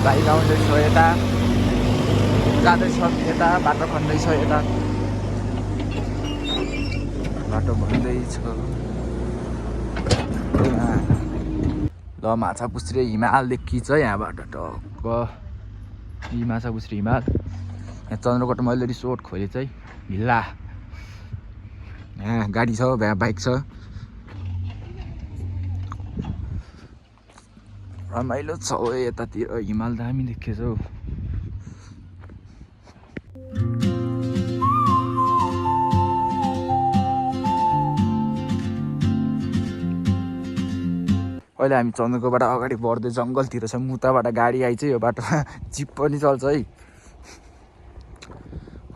Bike आउँदैछ यता जाँदैछ यता बाटो खन्दैछ यता बाटो भन्दैछ ल माछापुच्छ्रे हिमाल देखिन्छ यहाँबाट टक्क यी माछापुच्छ्रे हिमाल यहाँ चन्द्रकोट मैले रिसोर्ट खोले चाहिँ भिल्ला यहाँ गाडी छ बाइक छ रमाइलो छ यतातिर हिमाल दामी देखिएछ हौ अहिले हामी चन्द्रकोटबाट अगाडि बढ्दै जङ्गलतिर छ मुताबाट गाडी आइछ यो बाटोमा जिप पनि चल्छ है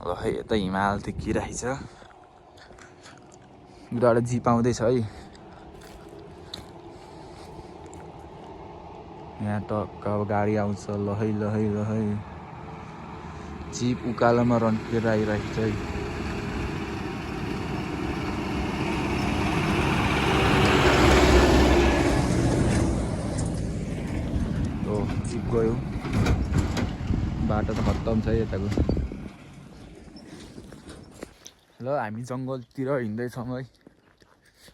ल यता हिमाल देखिरहेछ उताबाट जिप आउँदैछ है यहाँ टक्क अब गाडी आउँछ लहै लहै लहै जिप उकालोमा रन्केर आइरहेको छ है जिप गयो बाटो त खत्तम छ यताको ल हामी जङ्गलतिर हिँड्दैछौँ है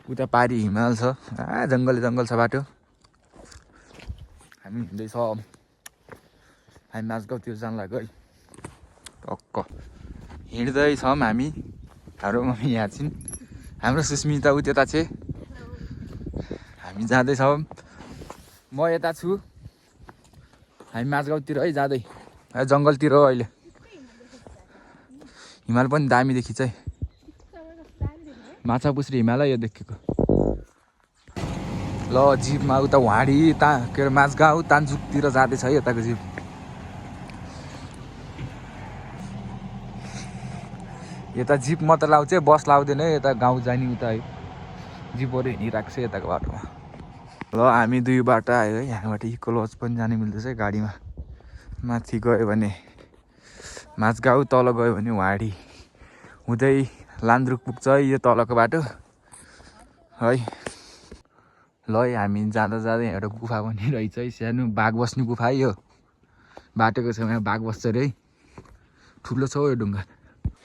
उता पारी हिमाल छ जङ्गल छ बाटो हामी हिँड्दैछौँ हामी माझगाउँतिर जानु लाग्यो है टक्क हिँड्दैछौँ हामी हाम्रो मम्मी यहाँ छिन् हाम्रो सुस्मिता उ त्यता छ हामी जाँदैछौँ म यता छु हामी माझगाउँतिर है जाँदै जङ्गलतिर हो अहिले हिमाल पनि दामी देखिन्छ है माछापुच्छ्रे हिमाल यो देखेको ल जिपमा उता वाडी के अरे माझगाउँ तान्जुकतिर जाँदैछ है यताको जिप यता जिप मात्र लाउँछ बस लाउँदैन यता गाउँ जाने उता है जिपहरू हिँडिरहेको छ यताको बाटोमा ल हामी दुई बाटो आयो है यहाँबाट इको लज पनि जानु मिल्दैछ गाडीमा माथि गयो भने माझगाउँ तल गयो भने वाडी हुँदै लान्द्रुक पुग्छ है यो तलको बाटो है ल हामी जाँदा जाँदै एउटा गुफा पनि रहेछ है सानो बाघ बस्ने गुफा है यो बाटोको छेउमा बाघ बस्छ अरे है ठुलो छ यो ढुङ्गा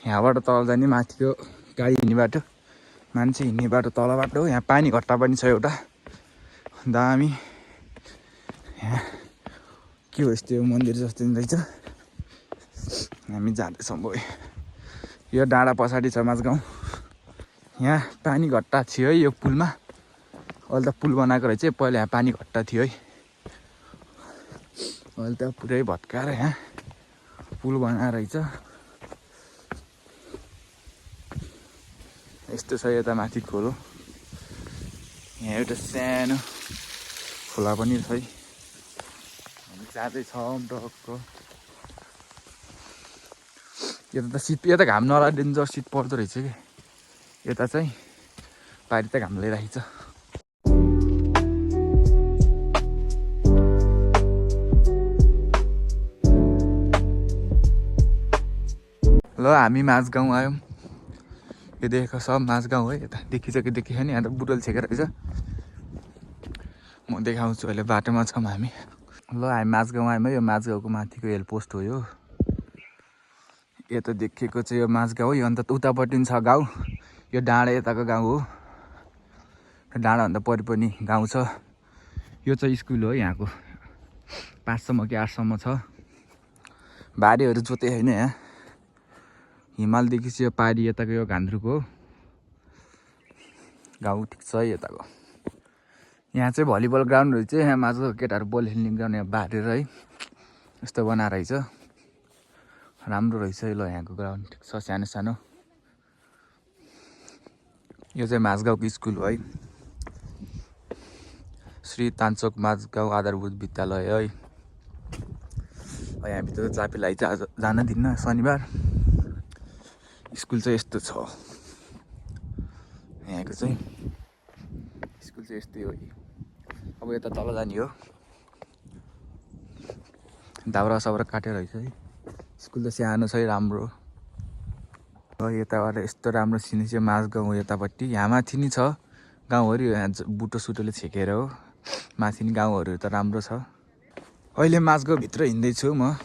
यहाँबाट तल जाने माथिको गाडी हिँड्ने बाटो मान्छे हिँड्ने बाटो तल बाटो हो यहाँ पानी घट्टा पनि छ एउटा दामी यहाँ के हो यस्तो मन्दिर जस्तो रहेछ हामी जाँदैछौँ भयो यो डाँडा पछाडि छ माझगाउँ यहाँ पानी घट्टा थियो है यो पुलमा अहिले त पुल बनाएको रहेछ पहिला यहाँ पानी घट्टा थियो है अहिले त पुरै भत्काएर यहाँ पुल बनाएर रहेछ यस्तो छ यता माथि खोलो यहाँ एउटा सानो खोला पनि छ है हामी जाँदैछौँ टक्क यता त शीत यता घाम नला डेन्जर शीत पर्दो रहेछ कि यता चाहिँ पारि त घाम ल्याइरहेको छ ल हामी माझगाउँ आयौँ यो देखेको सब माझगाउँ है यता देखिन्छ कि देखिएन यहाँ त बुटल छेकेर रहेछ म देखाउँछु अहिले बाटोमा छौँ हामी ल हामी माझगाउँ आयौँ है यो माझगाउँको माथिको हेल पोस्ट हो यो यता देखेको चाहिँ यो माझगाउँ हो यो अन्त उतापट्टि छ गाउँ यो डाँडा यताको गाउँ हो डाँडाभन्दा परि पनि गाउँ छ यो चाहिँ स्कुल हो यहाँको 5 सम्म कि 8 सम्म छ बारीहरू जोते होइन यहाँ हिमालदेखि चाहिँ यो पारी यताको यो घान्द्रुक हो गाउँ ठिक छ है यताको यहाँ चाहिँ भलिबल ग्राउन्डहरू चाहिँ यहाँ माझको केटाहरू बल खेल्ने ग्राउन्ड यहाँ बारेर है यस्तो बनाएर रहेछ राम्रो रहेछ ल यहाँको ग्राउन्ड ठिक छ सानो सानो यो चाहिँ माझगाउँको स्कुल हो है श्री तान्चोक माझगाउँ आधारभूत विद्यालय है यहाँभित्र चापीलाई चाहिँ जान दिन्न शनिबार स्कुल चाहिँ यस्तो छ यहाँको चाहिँ स्कुल चाहिँ यस्तै हो अब यता तल जाने हो दाउरा साउरा काटेर रहेछ है स्कुल त सानो छ है राम्रो यताबाट यस्तो राम्रो सिन चाहिँ माझगाउँ हो यतापट्टि यहाँ माथि नि छ गाउँहरू यहाँ बुटो सुटोले छेकेर हो माथि नि गाउँहरू त राम्रो छ अहिले माझगाउँ भित्र हिँड्दैछु म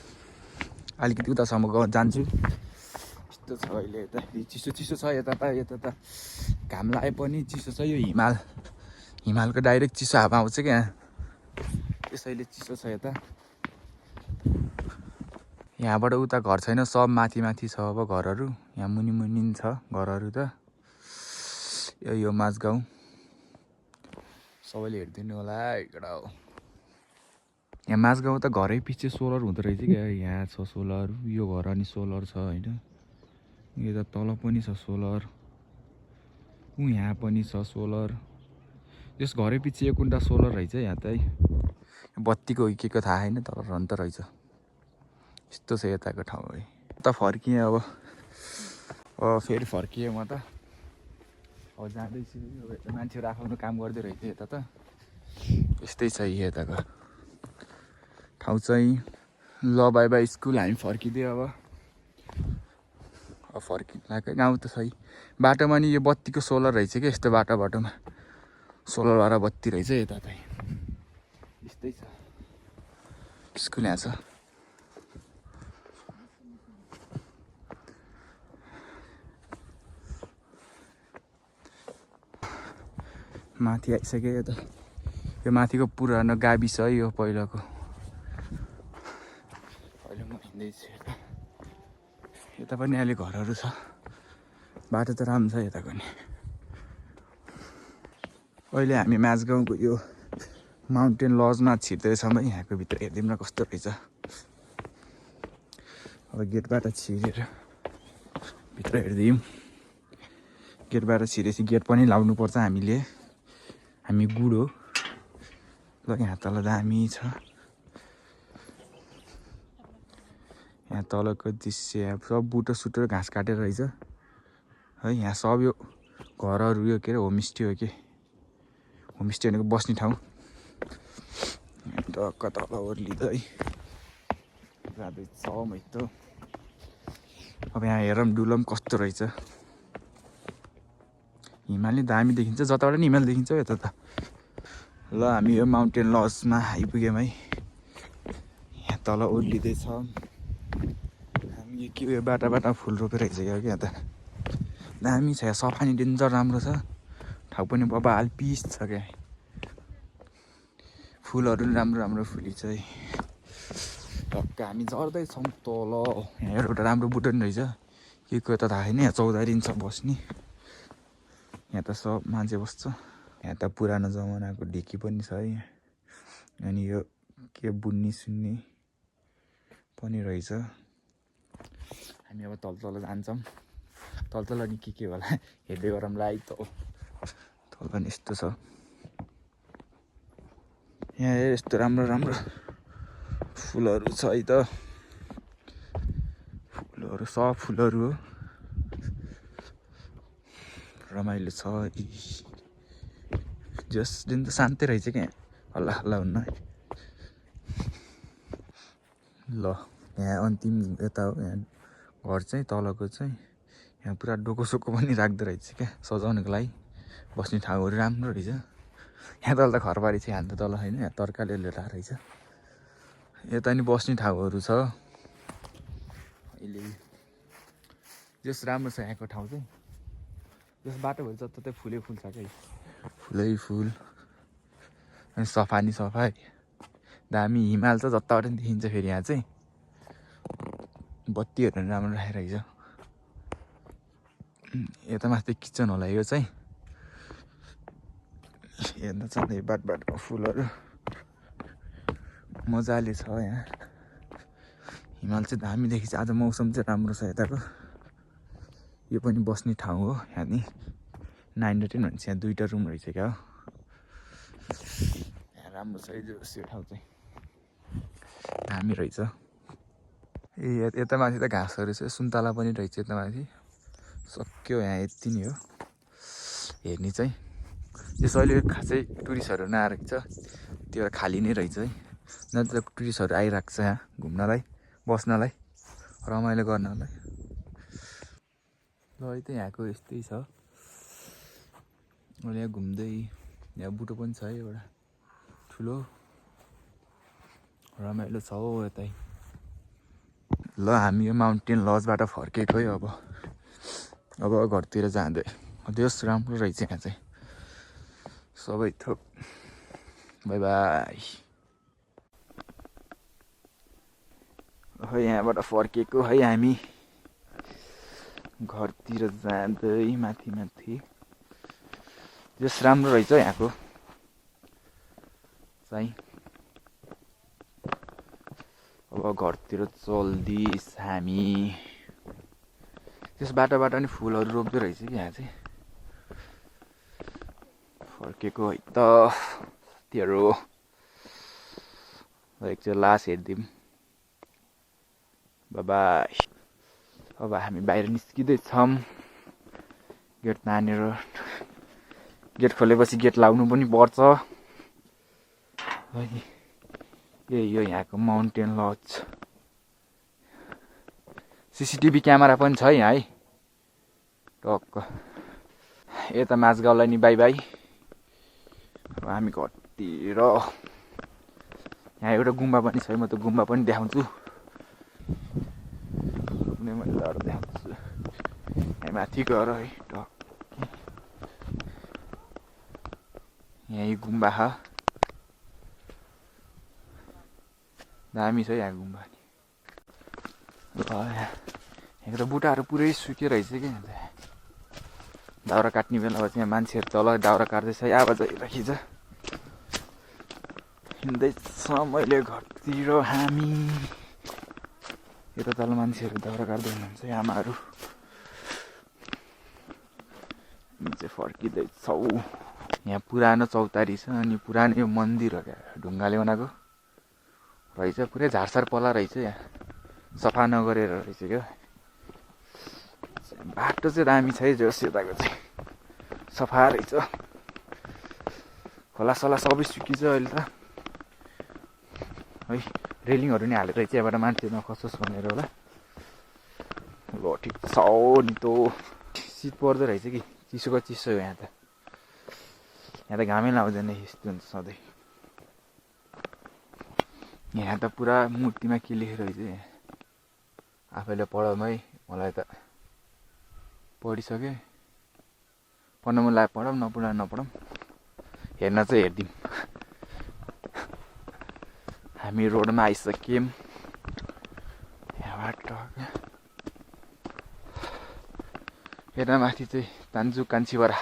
अलिकति उतासम्म जान्छु यस्तो छ अहिले यता चिसो चिसो छ यता त घाम लागे पनि चिसो छ यो हिमालको डाइरेक्ट चिसो हावा आउँछ क्या त्यसैले चिसो छ यता यहाँबाट उता घर छैन सब माथि माथि छ अब घरहरू यहाँ मुनि मुनि छ घरहरू त यो माझगाउँ सबैले हेरिदिनु होला एउटा हो यहाँ माझगाउँ त घरै पछि सोलर हुँदो रहेछ क्या यहाँ छ सोलर यो घर अनि सोलर छ होइन यता तल पनि छ सोलर यहाँ पनि छ सोलर यस घरै पछि एक कुन्टा सोलर रहेछ यहाँ त बत्तीको के को थाहा छैन तर रन्त रहेछ यस्तो छ यताको ठाउँ है त फर्किएँ अब फेरि फर्किएँ म त अब जाँदैछु मान्छेहरू आफ्नो काम गर्दै रहेछ यता त यस्तै छ यताको ठाउँ चाहिँ ल बाई बाई स्कुल हामी फर्किँदै अब फर्किँदा गाउँ त सही बाटोमा नि यो बत्तीको सोलर रहेछ क्या यस्तो बाटोमा सोलरवाला बत्ती रहेछ यता चाहिँ यस्तै छ स्कुल यहाँ छ माथि आइसक्यो यता यो माथिको पुरानो गाविस है यो पहिलाको अहिले म हिँड्दैछु यता पनि अहिले घरहरू छ बाटो त राम्रो छ यताको नि अहिले हामी माझगाउँको यो माउन्टेन लजमा छिर्दैछौँ है यहाँको भित्र हेरिदिउँ न कस्तो रहेछ अब गेटबाट छिरेर भित्र हेरिदिउँ गेटबाट छिरेपछि गेट पनि लाउनुपर्छ हामी गुड हो ल यहाँ तल दामी छ यहाँ तलको दृश्य सब बुटो सुटो घाँस काटेर रहेछ है यहाँ सब यो घरहरू यो के अरे होमस्टे हो कि होमस्टे भनेको बस्ने ठाउँ टक्क तल ओर्लिँदै जाँदैछ मैतो अब यहाँ हेरौँ डुलम कस्तो रहेछ हिमाल नि दामी देखिन्छ जताबाट नि हिमाल देखिन्छ यता त ल हामी यो माउन्टेन लजमा आइपुग्यौँ है यहाँ तल ओर्लिँदैछ हामी के यो बाटा फुल रोपेर आइसक्यो क्या त दामी छ यहाँ सफा नि डेन्जर राम्रो छ ठाउँ पनि बबाल पिस छ क्या फुलहरू पनि राम्रो फुलिन्छ है टक्क हामी झर्दैछौँ तल यहाँ एउटा राम्रो बुटन रहेछ के को त थाहा छैन यहाँ 14 दिन छ बस्ने यहाँ त सब मान्छे बस्छ यहाँ त पुरानो जमानाको ढिकी पनि छ है अनि यो के बुन्नी सुन्नी पनि रहेछ हामी अब तल जान्छौँ तल अनि के होला हेर्दै गरौँला है त तल पनि यस्तो छ यहाँ यस्तो राम्रो फुलहरू छ है त फुलहरू सब फुलहरू हो रमाइलो छ जस दिन त शान्ति रहेछ क्या हल्ला हुन्न ल यहाँ अन्तिम यता हो यहाँ घर चाहिँ तलको चाहिँ यहाँ पुरा डोकोसोको पनि राख्दो रहेछ क्या सजाउनुको लागि बस्ने ठाउँहरू राम्रो रहेछ यहाँ तल त घरबारी चाहिँ हाम्रो तल होइन यहाँ तर्काले लिएर रहेछ यता नि बस्ने ठाउँहरू छ अहिले जस राम्रो छ यहाँको ठाउँ चाहिँ जस बाटोभरि जताततै फुल छ क्या फुलै फुल अनि सफा नि सफा दामी हिमाल छ जताबाट नि देखिन्छ फेरि यहाँ चाहिँ बत्तीहरू पनि राम्रो राखेको रहेछ यता माथि किचन होला यो चाहिँ हेर्न चाहिँ बाटोमा फुलहरू मजाले छ यहाँ हिमाल चाहिँ दामी देखिन्छ आज मौसम चाहिँ राम्रो छ यताको यो पनि बस्ने ठाउँ हो यहाँ नि 9 र 10 भन्छ यहाँ 2टा रुम रहेछ क्या हो यहाँ राम्रो छ यो ठाउँ चाहिँ दामी रहेछ यता माथि त घाँसहरू छ सुन्तला पनि रहेछ यता माथि सक्यो यहाँ यति नै हो हेर्ने चाहिँ यस अहिले खासै टुरिस्टहरू नआएको छ त्यो खाली नै रहेछ है नत्र टुरिस्टहरू आइरहेको छ यहाँ घुम्नलाई बस्नलाई रमाइलो गर्नलाई ल है त यहाँको यस्तै छ अहिले यहाँ घुम्दै यहाँ बुटो पनि छ है एउटा ठुलो रमाइलो छ हौ यतै। ल हामी यो माउन्टेन लजबाट फर्केको है अब घरतिर जाँदै। देश राम्रो रहेछ यहाँ चाहिँ सबै थोक। By by. यहाँबाट फर्केको है हामी घरतिर जाँदै माथि माथि। देश राम्रो रहेछ यहाँको चाहिँ। अब घरतिर चल्दिस हामी। त्यस बाटोबाट नि फुलहरू रोप्दो रहेछ कि यहाँ चाहिँ। फर्केको है त त्योहरू एकचोटि लास हेरिदिउँ। बाई। अब हामी बाहिर निस्किँदैछौँ। गेट तानेर गेट खोलेपछि गेट लाउनु पनि पर्छ। यही हो यहाँको माउन्टेन लज। सीसीटीभी क्यामेरा पनि छ यहाँ है टक्क। यता माझगाउँलाई नि बाई बाई। अब हामी घरतिर। यहाँ एउटा गुम्बा पनि छ है, म त गुम्बा पनि देखाउँछु। मैले देखाउँछु यहाँ माथि गएर है टक्क। यही गुम्बा छ, दामी छ यहाँ गुम्बा। यहाँ त बुट्टाहरू पुरै सुक्यो रहेछ कि यहाँ चाहिँ। दाउरा काट्ने बेला चाहिँ मान्छेहरू तल दाउरा काट्दैछ। आवाज आइरहेको छ। हिँड्दैछ मैले घरतिर हामी। यता तल मान्छेहरू दाउरा काट्दै हुनुहुन्छ आमाहरू। चाहिँ फर्किँदैछौ। यहाँ पुरानो चौतारी छ अनि पुरानो यो मन्दिर हो क्या, ढुङ्गाले बनाएको रहेछ। पुरै झारसार पला रहेछ यहाँ, सफा नगरेर रहेछ क्या। बाटो चाहिँ दामी छ है जोस् यताको चाहिँ, सफा रहेछ। खोलासला सबै सुकिन्छ अहिले त है। रेलिङहरू नि हालेर रहेछ यहाँबाट मान्छे नखसोस् भनेर होला। ल ठिक छ नि त। शीत पर्दो रहेछ कि, चिसोको चिसो हो यहाँ त। यहाँ त घामै लाउँदैन, यस्तो हुन्छ सधैँ। यहाँ त पुरा मूर्तिमा के लेखेको रहेछ यहाँ, आफैले पढौँ है। मलाई त पढिसकेँ, पढ्न मन लाग्यो पढौँ, नपढौँ। हेर्न चाहिँ हेरिदिउँ। हामी रोडमा आइसक्यौँ। यहाँबाट यता माथि चाहिँ तान्जु कान्छीवरा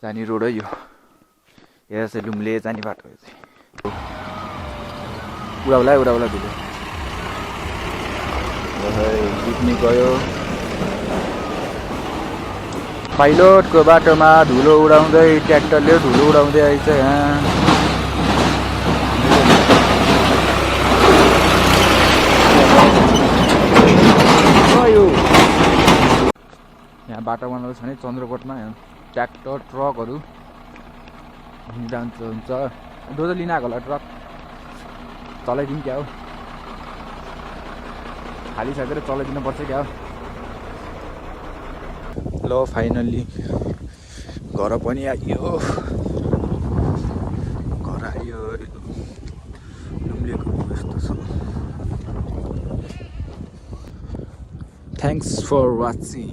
जाने रोड है यो। यता चाहिँ लुम्ले जाने बाटो हो चाहिँ। उडाउला धुलो जित्ने गयो। पाइलटको बाटोमा धुलो उडाउँदै ट्र्याक्टरले धुलो उडाउँदै आइछ यहाँ। यहाँ बाटो बनाएको छ नि चन्द्रकोटमा। ट्र्याक्टर ट्रकहरू जान्छ हुन्छ। दोधो लिन आएको होला ट्रक, चलाइदिउँ क्या हो। खाली सकेर चलाइदिनु पर्छ क्या हो। ल फाइनल्ली घर पनि आइयो। घर आइयो। लुम्लेको यस्तो छ। Thanks for watching.